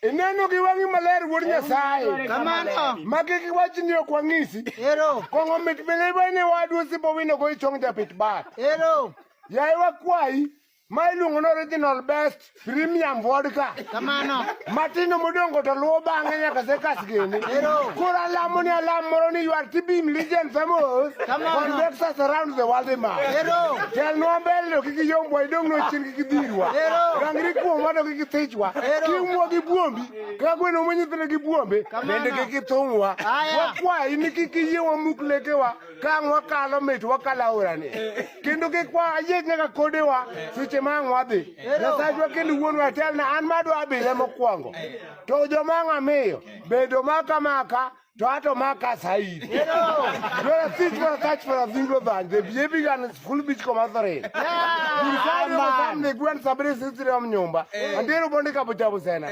Ineno gi wang'i maler wuod Nyasaye. Kamano. Ma kik iwach ni ok wang'isi. Ero. Kong'o mit pile ni wadu osipo wino go ichong japit bat. Ero. Yaye wakwayi ma iluongo ni original best premium vodka. Kamano. Matindo modongo to luwo bang'e nyaka sekas gini. Ero. Koro alamo ni alam moro ni you are TB legend famous. Kamano. Conductors around the world ma. Ero. Telnwa mbele to kik iyombwa idong' no chien kik idhirwa. Ero. Rangri kuomwa to kik ithichwa. Ero. Kiumwa gi buombi, ka gweno umo nyithindo gi buombe, Kamano. bende kik ithung'wa. Aya. Wakwayi ni kik iyie wamuk lekewa ka ang' wakalo mit wakalo aorani. Kendo kik wayiech nyaka kodewa seche ma ang' wadhi. Ero. Nyasachwa kendo wuonwa telna an madwa abila mokwongo. To joma ang' amiyo bende omaka maka to ato maka saidi. Dwara thich for touch for a single than the baby gun is full beach komathore. Yeah. Gwen sabri sisiri om nyumba. Andero bonde kabuchabu sena.